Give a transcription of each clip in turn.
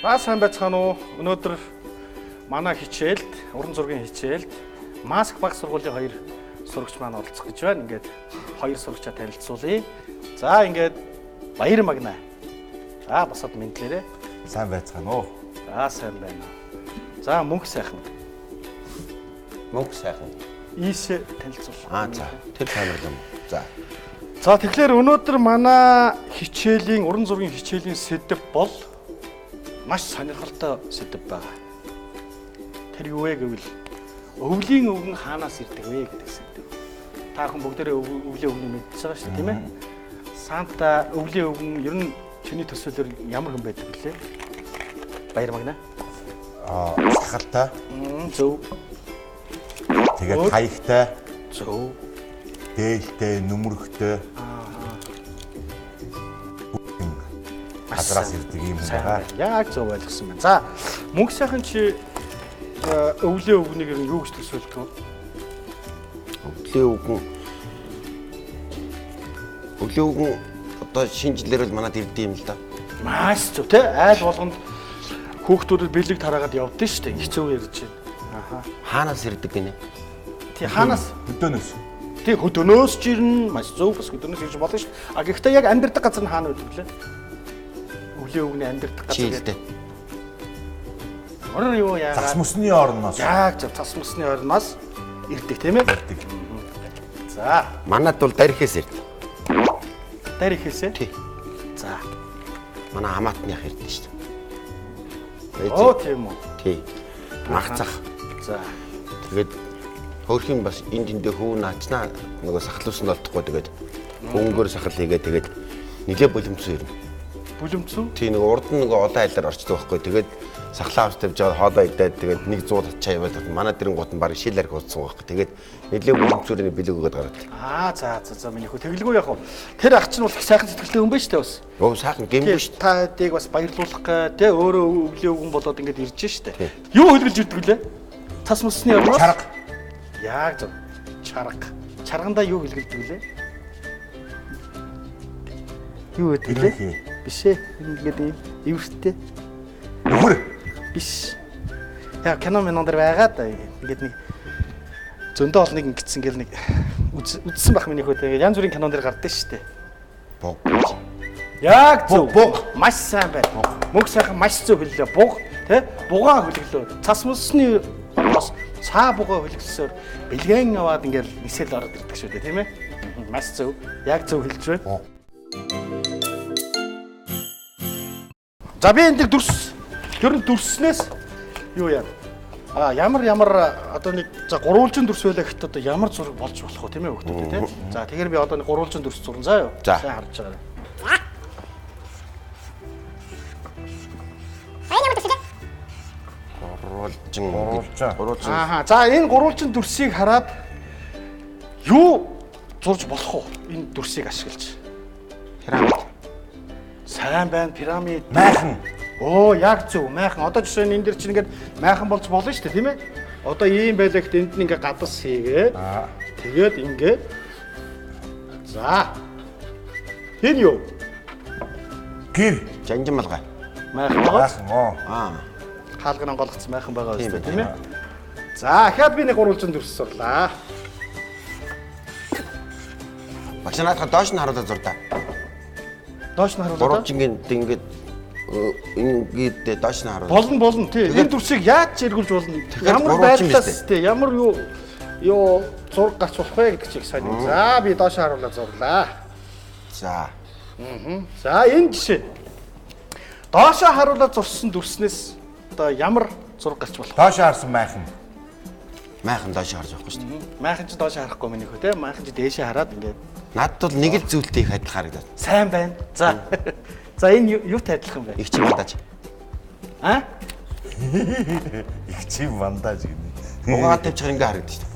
За сайн байцгаана уу? Өнөөдөр манай хичээлд, уран зургийн хичээлд Маск баг сургуулийн хоёр сурагч маань оролцох гэж байна. Ингээд хоёр сурагчаа танилцуулъя. За ингээд Баяр Магнаа. За босоод мэдлээрэй. Сайн байцгаана уу? За сайн байна. За мөнх сайхан. Мөнх сайхан. Ийшээ танилцуул. Аа за тэр камер юм. За. За тэгэхээр өнөөдөр манай хичээлийн уран зургийн хичээлийн сэдэв бол маш сонирхолтой сэдэв байгаа. Тэр юу вэ гэвэл өвлийн өвгөн хаанаас ирдэг вэ гэдэг сэдэв. Та бүхэн бүгдээрээ өвлийн өвгөнийг мэдчихэж байгаа шүү дээ, тийм ээ? Санта өвлийн өвгөн ер нь чиний төсөөлөөр ямар хүн байдаг вүлээ? Баяр Магнаа. Аа, сахалтай. Зөв. Тэгээд хаягтай. Зөв. Дээлтэй, нүмерхтэй. Газраас ирдэг юм байна. Яг зөв ойлгосон байна. За, мөнх сайхан чи өвлийн өвгөнийг ер нь юу гэж төсөөлдөг вэ? Өвлийн өвгөн. Өвлийн өвгөн одоо шинэ жилээр л манад ирдэг юм л да. Маш зөв тий. Айл болгонд хүүхдүүдэд бэлэг тараагаад явдсан шүү дээ. Их зөв ярьж байна. Аха. Хаанаас ирдэг гинэ? Тий, хаанаас? Хөдөөнөөс. Тий, хөдөөнөөс ч ирнэ. Маш зөв, бас хөдөөнөөс ирж болно шүү дээ. А гэхдээ яг амьдардаг газар нь хаана байдаг лээ? Өвлийн өвгөний амьдардаг газар гэдэг. Орон юу яагаад? Цас мөсний орноос. Яг зөв, цас мөсний орноос ирдэг тийм ээ? Ирдэг. За. Манад бол дарихээс ирдэг. Дарихээс ээ? Тий. За. Манай хамаатных ирдэг шүү дээ. Оо тийм үү. Тий. Магцах. За. Тэгээд хөөрхийн бас энд тэндээ хүү наачнаа нөгөө сахлуус нь олдохгүй тэгээд хөнгөөр сахал хийгээ тэгээд нилээ боломцсон ирнэ. Бүлэмцүү? Тий, нөгөө урд нь нөгөө олон айлаар орчдөг байхгүй. Тэгээд сахлаа авч тавьж байгаа хоолоо идээд тэгээд нэг 100 татчаа яваад манай дэрэн гут нь баг шил арх уудсан байхгүй. Тэгээд нилээ бүлэмцүүрийн бэлэг өгөөд гараад. Аа за за за миний хүү тэгэлгүй яг уу. Тэр ах чинь бол их сайхан сэтгэлтэй хүн байна шүү дээ бас. Өө сайхан гэмбүү шүү дээ. Та хэдийг бас баярлуулах гэ тэ өөрөө өвлийн өвгөн болоод ингээд ирж штэ. Юу хөлгөлж ирдэг лээ? Цас мөсний орноос? Чарга. Яг зөв. Чарга. Чаргандаа юу хөлгөлдөг лээ? Юу гэдэг лээ? Биш ээ. Ингээд ийм эвэртэй. Нөхөр. Биш. Яг кино минон дээр байгаа да. Ингээд нэг зөндөө олныг ингэсэн гэл нэг үзсэн байх миний хөө. Тэгээд янз бүрийн кинон дээр гардаг шүү дээ. Буг. Яг зөв. Буг. Маш сайн байна. Мөнх сайхан маш зөв хэллээ. Буг тэ бугаан хөлөглөө. Цас мөсний орноос цаа бугаа хөлөглөсөөр бэлгэн аваад ингээл нисэл ороод ирдэг шүү дээ, тийм ээ? Маш зөв. Яг зөв хэлж байна. За би энд дүрс ер нь дүрснээс юу яа? А ямар одоо нэг за гурвалжин дүрс байлаа гэхэд одоо ямар зураг болж болох вэ тийм ээ хүүхдүүд тий? За тэгэхээр би одоо нэг гурвалжин дүрс зурна заа юу? Сайн харж байгаа. Гурвалжин. Гурвалжин. Ааха. За энэ гурвалжин дүрсийг хараад юу зурж болох вэ? Энэ дүрсийг ашиглаж. Пирамид. Сайн байна, пирамид. Майхан. Оо, яг зөв, майхан. Одоо жишээ нь энэ дэр чинь ингээд майхан болж болно шүү дээ, тийм ээ? Одоо ийм байлаа гэхэд энд нь ингээд гадас хийгээ. Тэгээд ингээд. За. Энэ юу? Гэр. Жанжин малгай. Майхан байгаа. Майхан оо. Аа. Хаалган онгойлгоцсон майхан байгаа үстэй, тийм ээ? За, ахаад би нэг гурвалжин дүрс сурлаа. Багш наадах доош нь харуулаад зурдаа. Доош нь харуулаад. Гурвалжингийн ингээд ингээд доош нь харуулаад. Болно тий. Энэ дүрсийг яаж эргүүлж болно? Ямар байдлаас тий, ямар юу зураг гарч болох вэ гэдэг чиг сайн. За би доош харуулаад зурлаа. За. За энэ жишээ. Доошоо харуулаад зурсан дүрснээс одоо ямар зураг гарч болох вэ? Доошоо харсан майхан. Майхан доош харж байхгүй шүү дээ. Майхан ч доош харахгүй миний хөө тий. Майхан ч дээшээ хараад ингээд. Надад бол нэг л зүйлтэй их адилхан харагдаад. Сайн байна. За. За энэ юутай адилхан бэ? Их чи бандаж. А? Их чи бандаж гинэ. Угаад тавьчих ингээ харагдаж шүү дээ.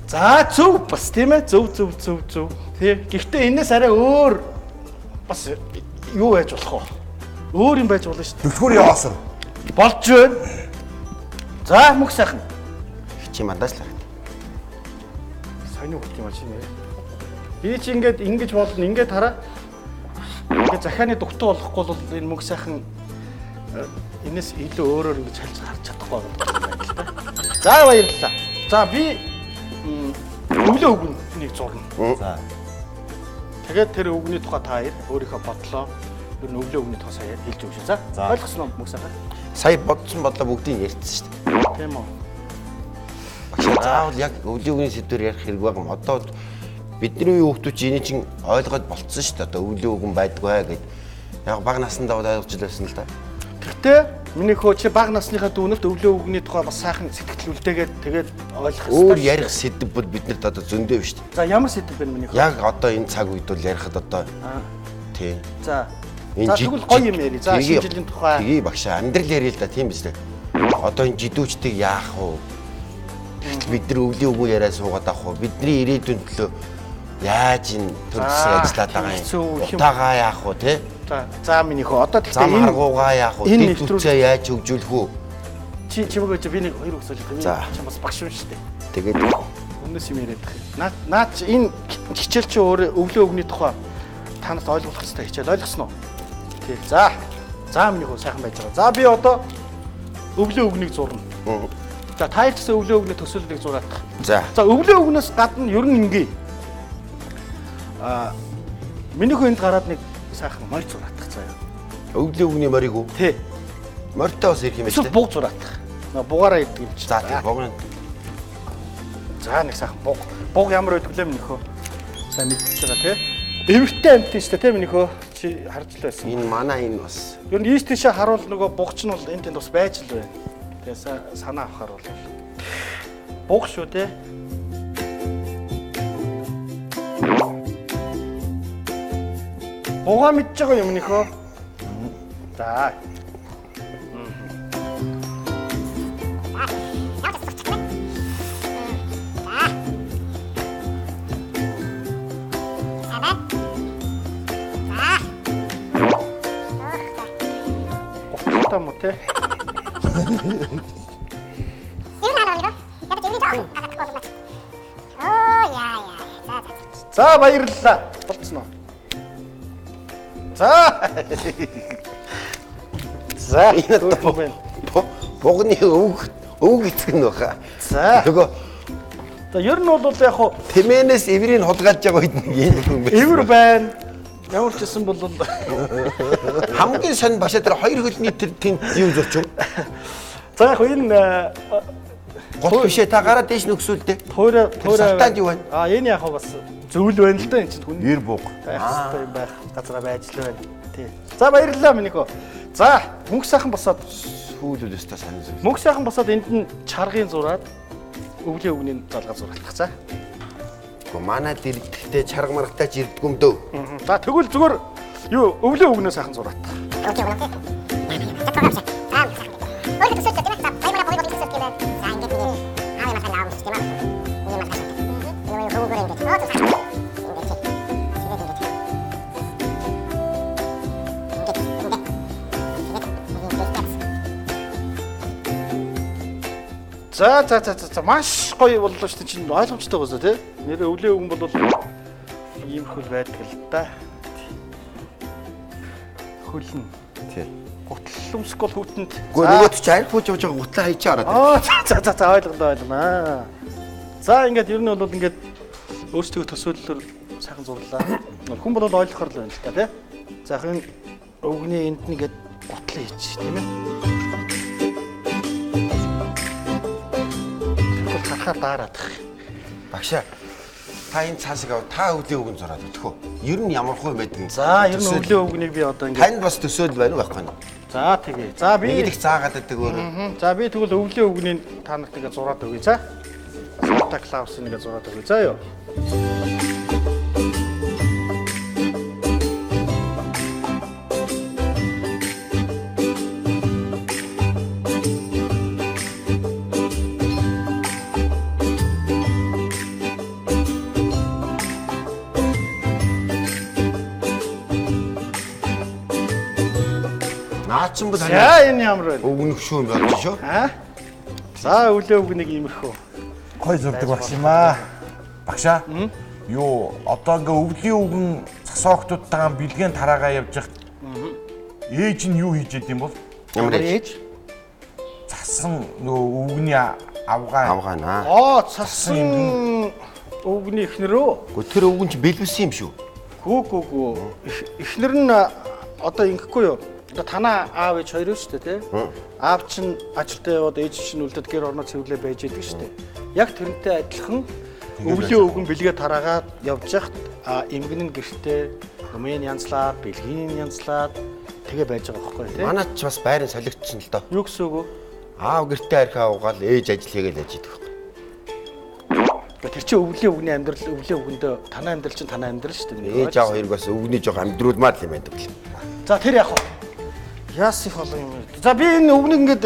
За зөв бас тийм ээ. Зөв зөв зөв зөв. Тий. Гэхдээ энэс арай өөр бас юу байж болох вэ? Өөр юм байж болно шүү дээ. Түлхүүр яваасар. Болж байна. За мөх сайхан. Их чи бандаж л харагдав. Сонио хөлт юм аа чи нэр. Би чи ингээд ингэж болно. Ингээд хараа. Ингээд захианы дугтаа болохгүй бол энэ мөх сайхан Энэс илүү өөрөөр ингэж хэлж харж чадахгүй байгаа юм байна л да. За баярлалаа. За би өвлөө үгнийг зурна. За. Тэгээд тэр үгний тухай та хоёр өөрийнхөө бодлоо ер нь өвлөө үгний тухай сая хэлж өгч. За. Ойлгосон уу мөг сайхан? Сая бодсон бодлоо бүгдийг ярьсан шүү дээ. Тийм үү. Багш заавал яг өвлийн үгний сэдвээр ярих хэрэг байгаа юм. Одоо бидний үеийн хүүхдүүд чинь энийг чинь ойлгоод болцсон шүү дээ. Одоо өвлийн үгэн байдгүй гэд. Яг бага насндаа бол ойлгож л байсан л да. Гэхдээ миний хөө чи бага насныхаа дүүнерт өвлөө үгний тухай бас сайхан сэтгэл үлдээгээд тэгээд ойлгох хэрэгтэй. Өөр ярих сэдв бол биднэрт одоо зөндөө биш үү? За ямар сэдв бэ миний хөө? Яг одоо энэ цаг үед бол ярихад одоо тий. За. За тэгвэл гоё юм яри. За шинэ жилийн тухай. Тгий багшаа амьдрал ярил л да тийм биз дээ. Одоо энэ жидүүчдийг яах вэ? Тэгтэл бид нар өвлийн үгэн яриа суугаад авах уу? Бидний ирээдүйн төлөө яаж энэ төр зэсэг ажиллаад байгаа юм? Утаагаа яах вэ те? За миний хөө одоо тэгтээ энэ харгуугаа яах вэ? Энэ нэвтрүүлгээ яаж хөгжүүлэх үү? Чи чимээгөө чи би нэг хоёр үг солих юм. Чи бас багш юм шүү дээ. Тэгээд өмнөөс юм яриад байх юм. Наа чи энэ хичээл чи өөр өвлөө өгний тухай та нарт ойлгох хэрэгтэй хичээл ойлгосон уу? Тий. За. За миний хөө сайхан байж байгаа. За би одоо өвлөө өгнийг зурна. За та хоёр ч гэсэн өвлөө өгний төсөөллийг зураадах. За. За өвлөө өгнөөс гадна ер нь ингээ. Миний хөө энд гараад нэг сайхан морь зураатах заяа. Өвлийн үгний морийг үү? Тий. Морьтой бас ирэх юм байна шүү дээ. Буг зураатах. Нөө бугаараа иддэг юм чи. За тий, бугны. За нэг сайхан буг. Буг ямар байдаг лээ миний хөө? Сайн мэдчихэж байгаа тий. Эвэртэй амт шүү дээ тий миний хөө. Чи харж л байсан. Энэ манай энэ бас. Ер нь ийш тийшээ харуул нөгөө буг ч нь бол энэ тэнд бас байж л байна. Тэгээ санаа авахар бол. Буг шүү дээ. Бугаа мэдж байгаа юм нөхөө. За. Гуталтай мó те. За баярлалаа. Болцсон уу? За. За энэ бугны өвөг эцэг нь баха. За. Нөгөө за ер нь бол яг хуу тэмээнээс эврийг хулгайлж байгаа үед нэг юм хүн байна. Эвэр байна. Ямар ч гэсэн бол хамгийн сонь башаа тэр хоёр хөлний тэр тэнд юм зурч юу? За яг энэ гол бишээ та гараа дээш нөхсүүлдэ. Туйра салтаанд юу байна? А энэ яг бас зөвл байна л да энэ чинь хүн. Ер буг. Байх хэрэгтэй юм байх газараа байж л байна. Тий. За баярлалаа миний хөө. За мөнх сайхан босоод сүүлүүд өстой сайн зүйл. Мөнх сайхан босоод энд нь чаргын зураад өвлийн үгний залгаа зураалах. За. Гэхдээ манай дэрэгдэхтэй чарга маргатай ч ирдэггүй юм дөө. За тэгвэл зүгээр юу өвлийн үгнээ сайхан зураат. За за за за маш гоё боллоо шүү дээ чинь ойлгомжтой байгаа тий. Нэр өвлийн үгэн бол иймэрхүү байдаг л да. Хөлн. Тий. Гутал өмсөхгүй бол хүүтэнд. Гэхдээ нөгөөд чи арх пүүж явж байгаа гутлаа хайчаа ороод. Аа за за за ойлголоо ойлголоо. За ингээд ер нь бол ингээд өөрсдөө төсөөллөөр сайхан зурлаа. Хүн бол ойлгохоор л байна л да тий. За энэ өвгний энд нэгээд гутлаа хийчих тийм ээ. Харахаар daarаадах. Багшаа та энэ цаасыг ав та өвлийн үгэн зураад өгөх үү? Ер нь ямар хөө юм байдгийг. За ер нь өвлийн үгнийг би одоо ингээд танд бас төсөөл байна уу байхгүй юу? За тэгье. За би нэг их заагаад байдаг өөр. За би тэгвэл өвлийн үгнийг та нарт ингээд зураад өгье. За. Санта Клаусыг ингээд зураад өгье. За юу. Наачин бол За энэ ямар вэ? Өгнөх шүү юм болж шүү. Аа. За өвлөө өгнөг иймэрхүү. Гой зурдаг багш юм аа. Багшаа. Юу одоо ингээ өвлийн үгэн засаа охтуудтайгаа бэлгийн тараагаа явж явах. Ээж нь юу хийж яд юм бол? Ямар ээж? Цасан нөгөө өвгөний авгаа. Авгаанаа. Аа, цасан өвгөний эхнэр үү? Гэхдээ тэр өвгөн чи бэлбэсэн юм шүү. Гүү гүү гүү. Эхнэр нь одоо ингэхгүй юу? Одоо танаа аав ээж хоёр шүү дээ, тий? Аав чинь ажилдаа яваад ээж чинь үлдээд гэр орноо цэвэрлээ байж идэг шүү дээ. Яг тэрнтэй адилхан өвлийн өвгөн бэлгээ тараагаад явж яхад эмгэн нь гэртээ юмын янзлаад, бэлгийн янзлаад тэгээ байж байгаа байхгүй тий? Манайд ч бас байран солигдсон л доо. Юу гэсэн үг вэ? Аав гэртээ архиа угаал ээж ажил хийгээл яж идэх байхгүй. Тэр чинь өвлийн өвгөний амьдрал, өвлийн өвгөндөө танай амьдрал чинь танай амьдрал шүү дээ. Ээж аав хоёрыг бас өвгөний жоох амьдруулмаар л юм байдаг л. За тэр яг уу. Яас их олон юм. За би энэ өвгнийг ингээд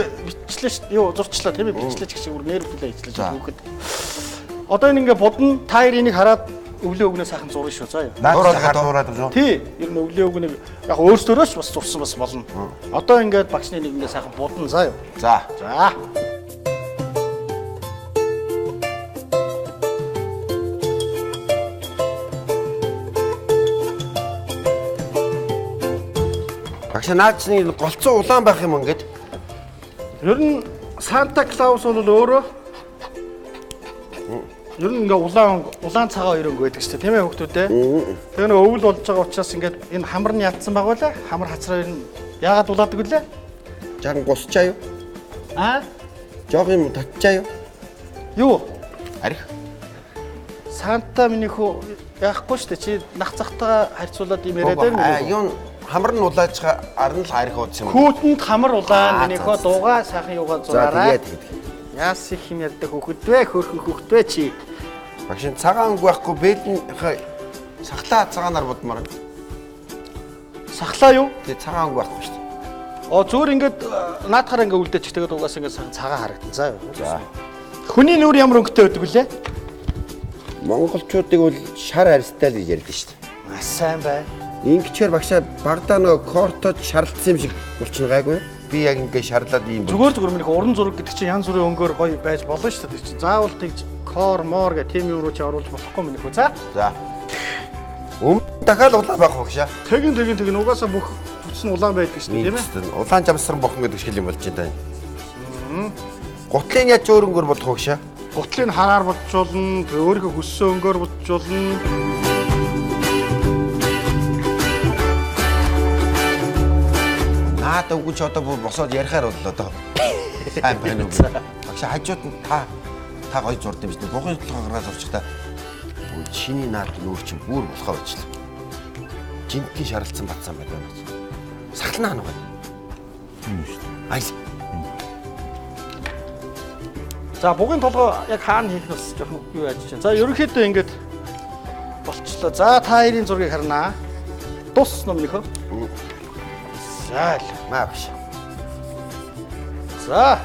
бичлээ шүү. Юу зурчлаа тийм ээ бичлээ ч гэсэн нэр бүлээ ажиллаж хүүхэд. Одоо энэ ингээд бодно та хоёр энийг хараад өвлийн өвгнөө сайхан зурна шүү. За юу. Наад дуурайд шүү. Тий. Ер нь өвлийн өвгнийг яг өөрсдөрөө ч бас зурсан бас болно. Одоо ингээд багшны нэг ингээд сайхан бодно заа юу. За. За. Багшаа наад чинь голцоо улаан байх юм ингээд. Ер нь Санта Клаус бол өөрөө ер нь ингээ улаан улаан цагаан хоёр өнгө байдаг шүү дээ, тийм ээ хүүхдүүд ээ. Тэгээ нэг өвөл болж байгаа учраас ингээд энэ хамар нь ятсан баг байлаа. Хамар хацраа ер нь яагаад улаадаг вүлээ? Жаахан гусчаа юу? Аа? Жог юм татчаа юу? Юу? Арх. Санта миний хүү яахгүй шүү дээ. Чи нах захтайгаа харьцуулаад юм яриад байна уу? Юу хамар нь улаажгаа ар нь л арх уудсан юм. Хүүтэнд хамар улаан миний хөө дуугаа сайхан юугаа зураарай. За тэгээд тэгээд. Яас их юм ярьдаг хүүхэд вэ? Хөөрхөн хүүхэд вэ чи? Багш цагаан өнгө байхгүй бэлэн сахлаа цагаанаар будмаар. Сахлаа юу? Тэгээ цагаан өнгө байхгүй шүү дээ. Оо зүгээр ингээд наадхаараа ингээд үлдээчих тэгээд угаасаа ингээд сайхан цагаан харагдан. За юу. За. Хүний нүур ямар өнгөтэй байдаг вүлээ? Монголчуудыг бол шар арьстай л гэж ярьдаг шүү дээ. Маш сайн байна. Ингэчээр багшаа багадаа нөгөө кортод шарлцсан юм шиг болчихно гайгүй юу? Би яг ингэ шарлаад ийм зүгээр миний уран зураг гэдэг чинь янз бүрийн өнгөөр гоё байж болно шүү дээ. Чинь заавал тэгж кор мор гэх тийм юм руу чи оруулж болохгүй миний хөө. За. За. Дахиад улаан байх багшаа. Тэгин тэгин тэгин угаасаа бүх бүтс нь улаан байдаг шүү дээ, тийм ээ? Улаан жамсран бохон гэдэг шиг юм болж байна. Гутлын яаж өөр өнгөөр бодох багшаа? Гутлын хараар бодж болно, өөрийнхөө хүссэн өнгөөр бодж болно. Наад өгч одоо бүр босоод ярихаар боллоо доо. Сайн байна уу? Багшаа хажууд нь та гоё зурд юм шиг. Бугын толгой гаргаад зурчихтаа. Чиний наад нүүр чинь бүр болохоо болчихлоо. Жинхэнэ шаралцсан батсан байна наач. Сахлнаа ханаа байна. Тийм шүү дээ. Аял. За бугын толгой яг хаана хийх нь бас жоохон юу яаж чинь. За ерөнхийдөө ингэж болчлоо. За та хоёрын зургийг харнаа. Тус номынхоо. За л маа багш. За.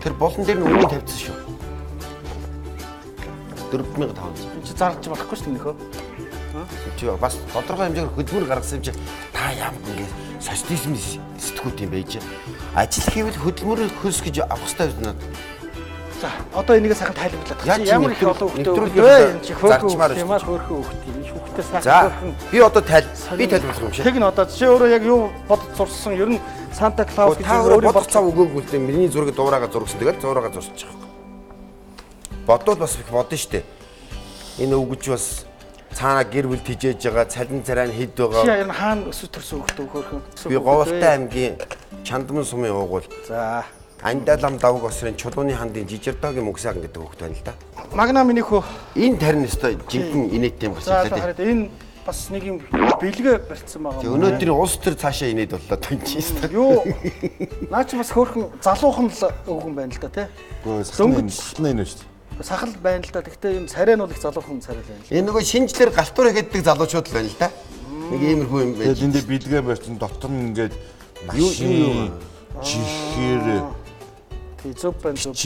Тэр болон дээр нь үнэ тавьчихсан шүү. 4500. Энд чи зарлж болохгүй шүү дээ нөхөө. Чи бас тодорхой хэмжээгээр хөдөлмөр гаргасан юм чи та яам ингэ социализм сэтгүүт юм байж. Ажил хийвэл хөдөлмөрөөр хөлс гэж авах хэрэгтэй байсан надад. За одоо энийгээ сайхан тайлбарлаад. Ямар их олон хүүхдээ вэ? Энэ чи хөөрхөн юм аа хөөрхөн хүүхд юм. Хүүхдээ сайхан хөөрхөн. Би одоо би тайлбарлах юм шиг. Тэг нь одоо чи өөрөө яг юу бодож зурсан ер нь Санта Клаус гэж өөрөө бодох цав өгөөгүй л дээ. Миний зургийг дуурайгаа зургсан. Тэгэл зураагаа зурчих. Бодвол бас их бодно штэ. Энэ өвгөж бас цаана гэр бүл тижээж байгаа, цалин царай нь хэд байгаа. Чи яг хаана өсөж төрсөн хүүхдээ хөөрхөн. Би Говьлтай аймгийн Чандман сумын уугуул. За. Андалам давг осрын чулууны хандын Жижирдогийн мөгсаан гэдэг хүүхэд байна л да. Магна миний хөө. Энэ тарин өстой жинхэнэ инээдтэй юм гарч ирлээ. За энэ бас нэг юм бэлгэ барьцсан байгаа юм. Өнөөдрийн улс төр цаашаа инээд боллоо тань чи өстой. Юу? Наа чи бас хөөрхөн залуухан л өвгөн байна л да тий. Дөнгөж сахлна энэ шүү дээ. Сахал байна л да. Гэхдээ юм царай нь бол их залуухан царай л байна. Энэ нөгөө шинжлэр галтуур хийдэг залуучууд л байна л да. Нэг иймэрхүү юм байна. Тэгэл энэ дээр бэлгэ барьсан дотор нь ингээд машин чихэр тий зөв байна зөв.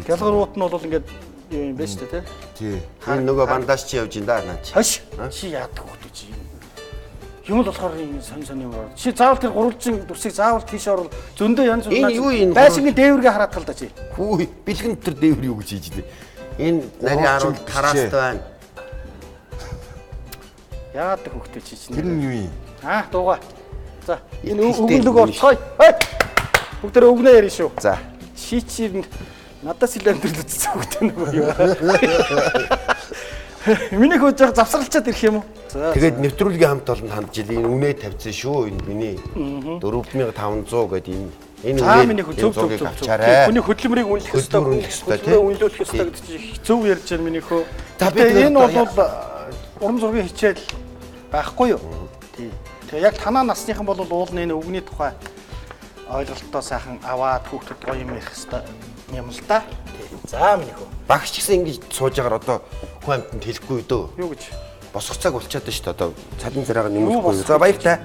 Гялгар уут нь бол ингээд юу юм бэ шүү дээ тий. Тий. Энэ нөгөө бандаж чи явж ин да наа чи. Хаш. Чи яадаг хүүхдээ чи. Юм л болохоор юм сонь сонь юм аа. Чи заавал тэр гурвалжин дүрсийг заавал тийш орвол зөндөө янз бүр. Энэ юу энэ байшингийн дээвэргээ хараадах л да чи. Хүү бэлгэн дотор дээвэр юу гэж хийж лээ. Энэ нарийн харуул тараастай байна. Яадаг хүүхдээ чи чинь. Тэр нь юу юм? Аа дуугаа. За энэ өвгөн лүг орцгоё. Хей. Бүгдээ өвгнөө ярина шүү. За. Чи чи надаас илүү амьдрал үзсэн хүүхдээ нөгөө юу. Миний хөө жоо завсралчаад ирэх юм уу? За. Тэгээд нэвтрүүлгийн хамт олон хандж ил энэ үнэ тавьсан шүү. Энэ миний 4500 гэдэг энэ За миний хөө зөв зөв зөв. Хүний хөдөлмөрийг үнэлэх ёстой, хөдөлмөрөө үнэлэх ёстой гэдэг чинь зөв ярьж байна миний хөө. За би энэ бол урам зоригийн хичээл байхгүй юу? Тий. Тэгээ яг танаа насныхан бол уулын энэ өвгөний тухай ойлголтоо сайхан аваад хүүхдүүд гоё юм ярих ёстой юм л да. Тий. За миний хөө. Багш ч гэсэн ингэж сууж агаар одоо хүн амьтанд хэлэхгүй дөө. Юу гэж? Босох цаг болчиход шүү дээ. Одоо цалин царайгаа нэмэхгүй. За баяртай.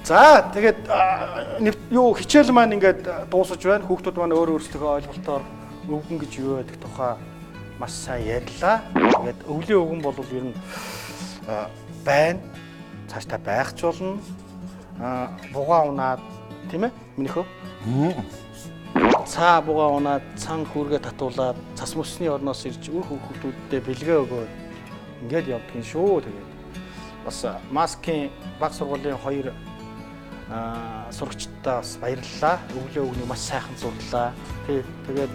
За тэгээд юу хичээл маань ингээд дуусаж байна. Хүүхдүүд маань өөр өөрсдийнхөө ойлголтоор өвгөн гэж юу байдаг тухай маш сайн ярьлаа. Тэгээд өвлийн өвгөн бол ер нь байна. Цаашдаа байх ч болно. Бугаа унаад тийм ээ минийхөө. Цаа бугаа унаад цан хүүргээ татуулаад цас мөсний орноос ирж үр хүүхдүүддээ бэлгээ өгөөд ингээд явдгийн шүү. Тэгээд бас маскын баг сургуулийн хоёр сурагчдаа бас баярлалаа. Өвлөө өгнийг маш сайхан зурлаа. Тий. Тэгээд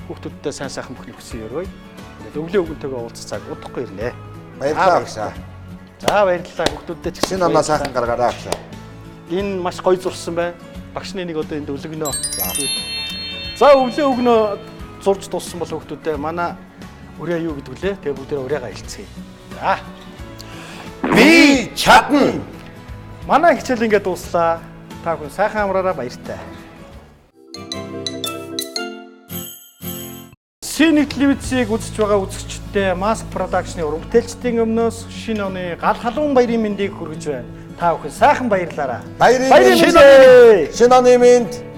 хүүхдүүддээ сайн сайхан бүхнийг хүсэн өрөөе. Тэгээд өвлөө өгөнтэйгээ уулзах цаг удахгүй ирнэ. Баярлалаа багшаа. За баярлалаа хүүхдүүддээ ч гэсэн намаа сайхан гаргаарай багшаа. Энэ маш гоё зурсан байна. Багш нэг одоо энд өлгөнөө. За өвлөө өгнөө зурж дууссан бол хүүхдүүдээ манай үрээ юу гэдэг вүлээ? Тэгээ бүгдээ үрээгээ хэлцгээе. За. Би чадна. Манай хичээл ингээд дууслаа. Та бүхэн сайхан амраараа баяртай. Синий телевизийг үзэж байгаа үзэгчдээ Mask Production-ы уран бүтээлчдийн өмнөөс шинэ оны гал халуун баярын мэндийг хүргэж байна. Та бүхэн сайхан баярлаарай. Баярын шинэ оны мэнд.